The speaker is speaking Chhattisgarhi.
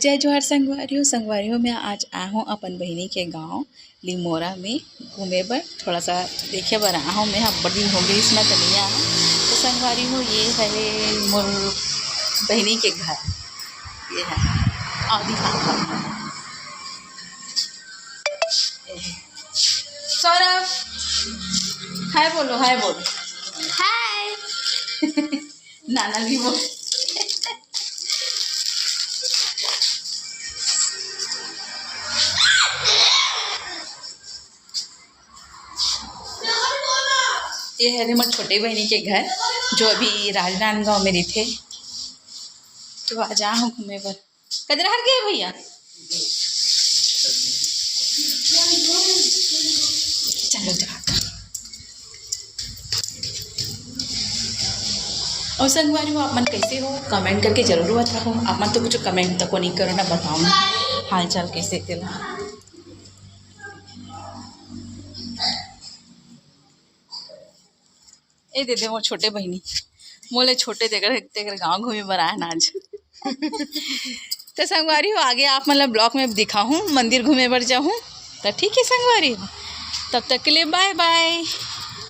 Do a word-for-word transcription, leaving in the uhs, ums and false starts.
जय जोहार संगवारी हो। संगवारी हो, मैं आज आए हूँ अपन बहिनी के गांव लिमोरा में घूमे बर, थोड़ा सा देखे बर आए हूँ। मैं ह बड़ दिन हो गइस ना, त नइ आए हूँ। तो संगवारी हो, ये है मोर बहिनी के घर, ये है। आओ दिखा, ये है। सौरभ, हाय बोलो, हाय बोलो। हाय। नाना भी बोल। ये हरे मोर छोटे बहिनी के घर, जो अभी राजनांदगांव में रहिथे। तो आज आए हूँ घूमे बर। कदर हर गए भैया? चलो जा। अउ संगवारी हो, आप मन कैसे हो, comment करके जरूर बताओ। आप मन तो कुछ comment तको नहीं करो ना, बताओ ना हाल चाल कैसे तेला। ए दे दे, मोर छोटे बहिनी, मोले छोटे तेकर, तेकर गांव घूमे बर आए ना आज। तो संगवारी हो, आगे आप मन ला vlog में दिखाहूँ, मंदिर घूमे बर जाहूँ। तो ठीक है संगवारी हो, तब तक के लिए bye bye।